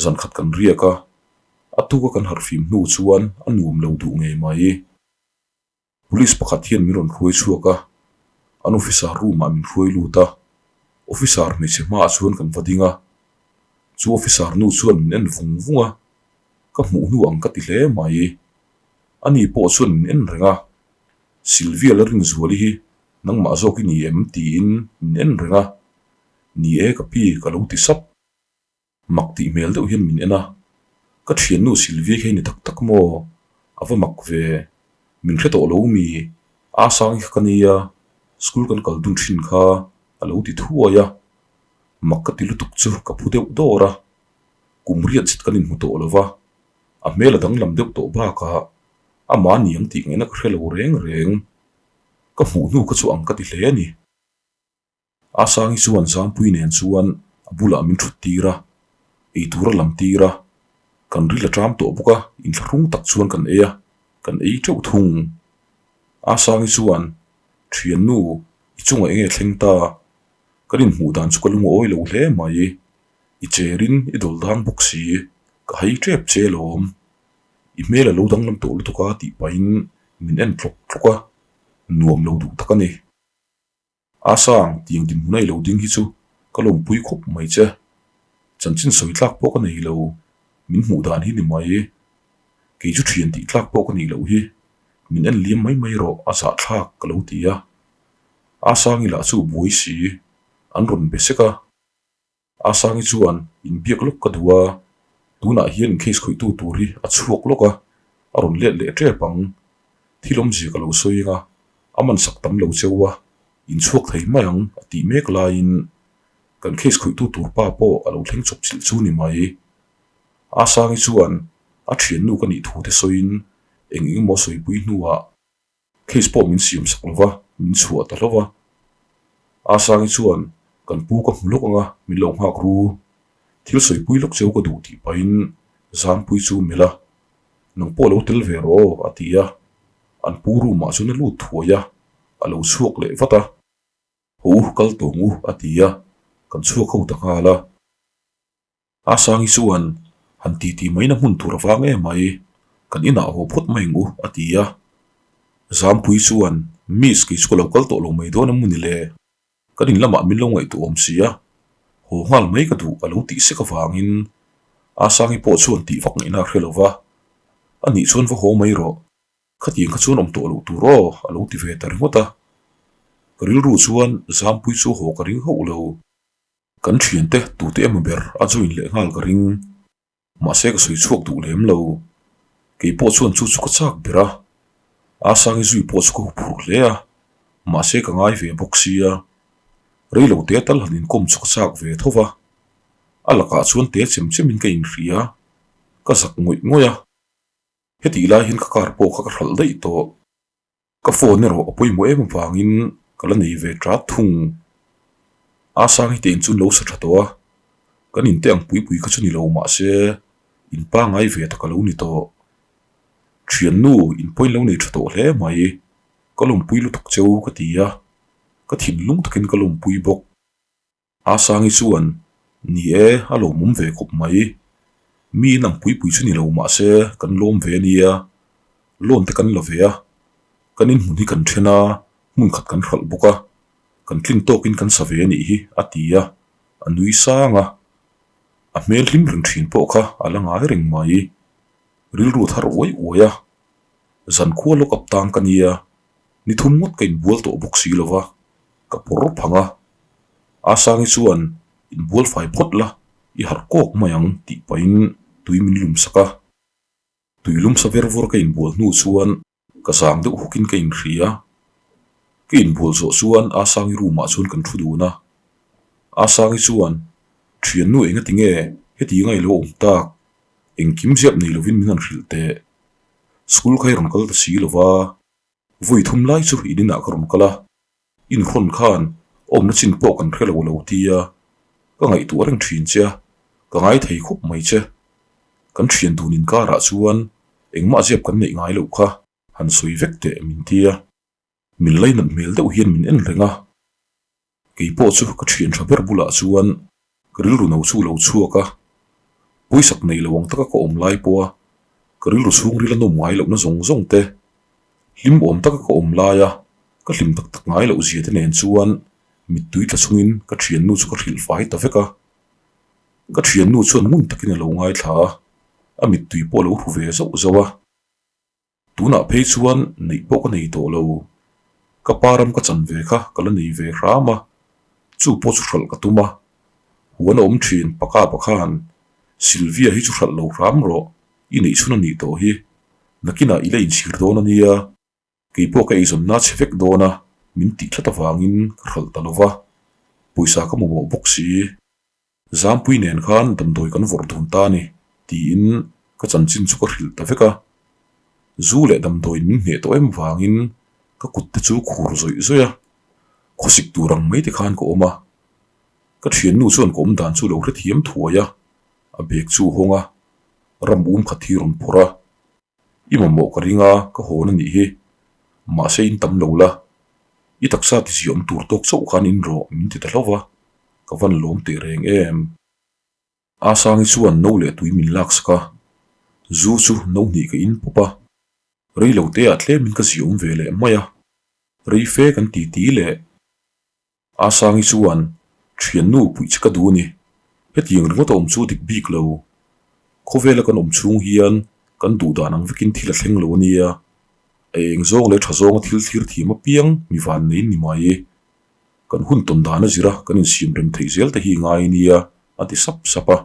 Zan khat kan riak a, a tuka kan harhfim hnu chuan a nuam lo duh ngei mai. Police pakhat hian min rawn hruai chhuak a, an officer room ah min hruai lut a. Officer hmeichhe hmaah chuan kan va ding a. Chu officer nu chuan min en vung vung a, ka hmuh hnu ang ka ti hle mai. Ani pawh chuan min en reng a. Sylvia la Rinzuali hi nangmah zawk i ni em? tiin min en reng a, Ni e ka pi ka lo ti sap. Mak tih hmel deuh hian min en a, Ka thiannu Sylvia khi a ni tak tak maw? A va mak ve. Min hre tawh lo mi? A sang hi kha ka nia, school kan kal dun thin kha a lo ti thuai a, mak ka ti lutuk chu ka phu deuh dawr a, kum riat zet kan inhmu tawh lo va, a hmel a danglam deuh tawh bakah Amah ni ang tih ngaihna ka hre lo reng reng. Ka hmuh hnu kha chu ang ka ti hle a ni. Asangi chuan Zampui nen chuan a bulah min thut tir a, eitur a lam tir a. Kan ril a ṭam tawh bawk a, inthlahrung tak chuan kan ei a, kan ei teuh thung. Asangi chuan, Thiannu, i chungah enge thleng ta? Kan inhmuh dan chu ka lungawi lo hle mai. I cherin i dawl dang bawk si, ka hai tep che alawm. I hmel a lo danglam tawh lutuk a tih pahin min en tlawk tlawk a, nuam lo duh tak a ni. A sang, tiang dinhmun a i lo ding hi chu ka lawmpui khawp mai che. Chanchin sawi tlak pawh ka nei lo, min hmuh dan hi ni mai. Kei chu thian tih tlak pawh ka nih loh hi, min en liam mai mai rawh a zahthlak ka lo ti a. A sangi lah chu buai si, an rawn be sek a. Asangi chuan inbiak lawk ka duh a, tunah hian case khawihtu tur hi a chhuak lawk a, a rawn let leh tep ang. Thil awmzia ka lo sawi eng a, a man sak tam lo cheu a, inchhuak thei mai ang a tih mek laiin kan case khawihtu tur pa pawh a lo thleng chawp chilh chu ni mai. Asangi chuan a thiannu ka nih thu te sawiin eng eng emaw sawipui hnuah, Case pawh min siam sak lova, min chhuah ta hlauh a. Asangi chuan, Kan pu ka hmu lawk ang a, min lo nghak ru. Thil sawipui lawk cheu ka duh tih pahin Zampui chu melh a, Nang pawh lo tel ve rawh aw, a ti a. An pu room ah chuan a lut thuai a, a lo chhuak leh vat a. Haw u, kal tawng u, a ti a, kan chhuak ho ta nghal a. Asangi chuan, Han ti ti maina hmun tur a vang em mai, kan inah haw phawt mai ang u, a ti a. Zampui chuan, Miss, kei chu ka lo kal tawh lo mai dawn em maw ni le? Kan in lamah min lo ngaihtuah awm si a, haw nghal mai ka duh a lo tih sek avangin Asangi pawh chuan tih vak ngaihna a hre lo va, A nih chuan va haw mai rawh, khatiang kha chuan awm tawh loh tur aw a lo ti ve ta ringawt a. Ka rilru chuan Zampui chu haw ka ring hauh lo. Kan thiante tute emaw ber a join leh nghal ka ring. Mahse ka sawi chhuak duh lem lo. Kei pawh chuan chu chu ka chak ber a. Asangi zui pawh chu ka huphurh hle a, mahse ka ngai ve bawk sia. Rei lo te tal han inkawm chu ka chak ve tho va. A lakah chuan te chem chemin ka inhria, ka zak ngawih ngawih a. Hetih lai hian ka car pawh kha ka hralh daih tawh. Ka phone erawh a pawimawh em avangin ka la nei ve ṭat thung. Asang hi tein chuan lo sa ṭha tawh a, kan inte ang pui pui kha chu ni lo mahse in pangngai ve tak a lo ni tawh. Ṭhiannu in pawhin lo nei ṭha tawh hle mai, ka lawmpui lutuk cheu ka ti a, ka thinlung takin ka lawmpui bawk. Asangi chuan, Ni e, a lawmawm ve khawp mai. Mi in ang pui pui chu ni lo mah se kan lawm ve a nia. Loan te kan la ve a, kan inhmun hi kan then a, hmun khat kan hralh bawk a, kan tlin tawkin kan sa ve a nih hi, a ti a, a nui sang a. A hmel hlim reng thin pawh kha a la ngai reng mai. Rilru thar uai uai a, zankhua lawk up tang ka nia, ni thum ngawt ka inbual tawh bawk si lo va. Ka pawr phang a, Asangi chuan inbual fai phawt la, i harh kawk mai ang tih pahin tui min lum sak a. Tui lum sa ver vawr ka inbual hnu chuan ka zang deuh hukin ka inhria. Ka inbual zawh chuan Asangi room ah chuan kan thu dun a. Asangi chuan, Thiannu engati nge heti ngai lo awm tak, engkim ziap nei lovin min han hrilh teh. School kha i rawn kal ta si lova. Vawi thum lai chu in inah ka rawn kal a, inhrawn khan awmna chin pawh kan hre lo lo tia ka ngaihtuah reng thin che a, ka ngai thei khawp mai che. Kan thian dun inkarah chuan engmah ziap kan neih ngai loh kha han sawi vek teh min tia, min lainat hmel deuh hian min en reng a. Kei pawh chu ka thian tha ber bulah chuan ka rilru no chu lo chhuak a, pawisak nei lo ang taka ka awm lai pawha ka rilru chhungril a nawm ngai lohna zawng zawng te, hlim awm taka ka awm laia ka hlim tak tak ngai loh zia te nen chuan mittui tla chungin ka thiannu chu ka hrilh fai ta vek a. Ka thiannu chuan ngun takin a lo ngaithla a, a mittui pawh a lo hru ve zauh zauh a. Tunah phei chuan neih pawh ka nei tawh lo. Ka pa ram ka chan ve kha ka la nei ve hram a, chu pawh chu hralh ka tum a. Huan a awm thin paka pa khan, Sylvia hi chu hralh lo hram rawh, i neih chhun a nih tawh hi. Nakinah i la inchhir dawn a nia, kei pawh ka eizawnna chhe vek dawn a, min tih tlat avangin ka hralh ta lo va, pawisa ka mamawh bawk si. Zampui nen khan damdawi kan vawrh dun ta a ni, tiin ka chanchin chu ka hrilh ta vek a. Zu leh damdawiin min hneh tawh em vangin ka kut te chu khur zawih zawih a, khawsik tur ang mai te khan ka awm a. Ka thiannu chuan ka awm dan chu lo hrethiam thuai a, a bag chu a hawng a, ram um khat hi rawn phawrh a. I mamawh ka ring a, ka hawn a nih hi. Mahse in tam lo la, i taksa ti ziah awm tur tawk chauh khan in rawh min ti ta hlauh va, ka van lawm teh reng em. Asangi chuan no leh tui min lak sak a, zu chu no hnih ka in pawp a, rei lo te ah tlemin ka ziah awm ve leh mai a, rei fe kan ti ti leh. Asangi chuan, Thiannu puih che ka duh a ni. Hetiang ringawt a awm chu dik bik lo. Khawvela kan awm chhung hian kan duh dan ang vekin thil a thleng lo a nia. A eng zawng leh tha zawnga thil thlir thiam apiang mi van neiin ni mai. Kan hun tawn dan a zira kan insiam rem theih zel te hi ngai a nia, a ti sap sap a.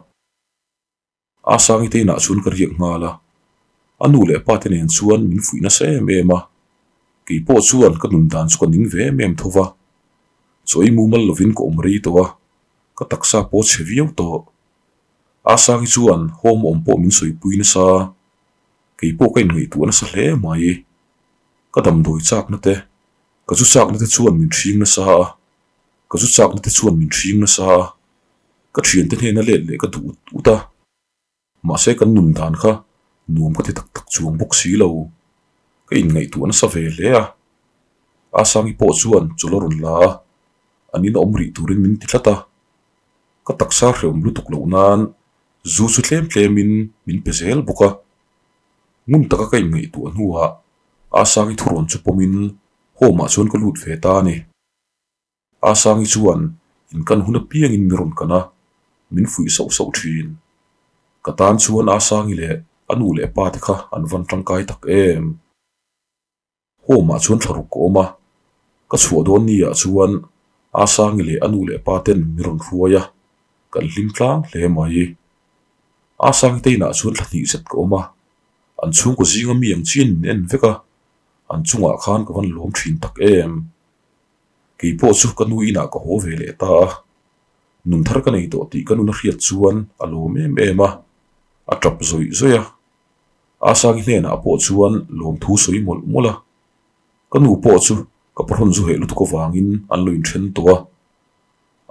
Asangi te inah chuan ka riak nghal a, a nu leh pa te nen chuan min fuih nasa em em a, kei pawh chuan ka nun dan chu ka ning ve em em tho va, chaw ei mumal lovin ka awm rei tawh a, ka taksa pawh chhe viau tawh. Asangi chuan home awm pawh min sawipui nasa, kei pawh ka inngaihtuah nasa hle mai. Ka damdawi chakna te, ka zu chakna te chuan min hring nasa a, ka zu chakna te chuan min hring nasa a. Ka thiante hnena let leh ka duh ut ut a, mahse kan nun dan kha nuam ka ti tak tak chuang bawk si lo. Ka inngaihtuah nasa ve hle a. Asangi pawh chuan chawlh a rawn la a, an in awm rih turin min ti tlat a. Ka taksa hrehawm lutuk loh nan zu chu tlem tlemin min pe zel bawk a. Ngun taka ka inngaihtuah hnuah Asangi thurawn chu pawmin home ah chuan ka lut ve ta a ni. Asangi chuan inkan hun apiangin mi rawn kan a, min fuih sauh sauh thin. Ka tan chuan Asangi leh a nu leh pa te kha an van tangkai tak em. Home ah chuan thlaruk ka awm a, ka chhuah dawn ni ah chuan Asangi leh a nu leh pa ten mi rawn hruai a, kan hlim tlang hle mai. Asangi te inah chuan thla hnih zet ka awm a, an chhungkaw zinga mi ang chian min en vek a, an chungah khan ka van lawm thin tak em. Kei pawh chu ka nu inah ka haw ve leh ta a, nun thar ka nei tawh tih ka nun a hriat chuan a lawm em em a, a tap zawih zawih a. Asangi hnenah pawh chuan lawmthu sawi mawlh mawlh a, ka nu pawh chu ka pahrawn zu heh lutuk avangin an lo inthen tawh a,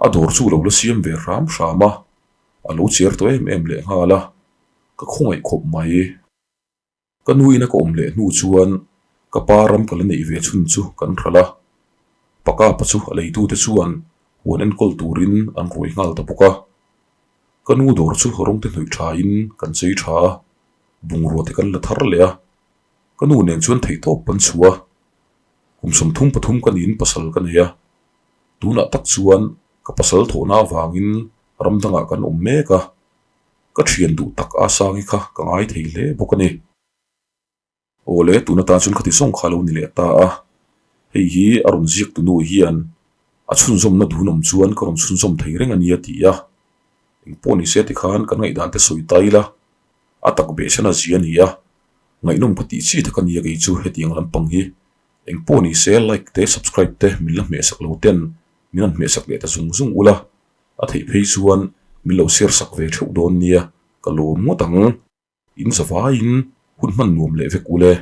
a dawr chu lo la siam ve hram hram a, a lo cher tawh em em lehnghal a, ka khawngaih khawp mai. Ka nu ina ka awm leh hnu chuan ka pa ram ka la neih ve chhun chu kan hralh a, Pakapa chu a leitute chuan huan enkawl turin an ruai nghal ta bawk a. Ka nu dawr chu rawng te hnawih thain kan chei tha a, bungrua te kan la thar leh a, ka nu nen chuan theihtawp kan chhuah a, kum 33 ka niin pasal ka nei a, tunah tak chuan ka pasal thawhna avangin ram dangah kan awm mek a, ka thian duh tak a Sangi kha ka ngai thei hle bawk a ni. Awle, tun atan chuan khati zawng kha a lo ni leh ta a, hei hi a rawn ziak tu nu hian a chhunzawmna dun awm chuan ka rawn chhunzawm thei reng a nia ti a, engpawh ni se tikhan kan ngaihdan te sawi ta ila, a tak behchhan a zia a ni a, ngaihnawm ka tih chi tak a nia kei chu hetiang lampang hi, engpawh ni se like te subscribe te min la hmehsak lo ten min han hmehsak leh ta zung zung ula, a theih phei chuan min lo share sak ve theuh dawn nia ka lawm ngawt ang. In zavaiin hun hman nuam leh vek ule.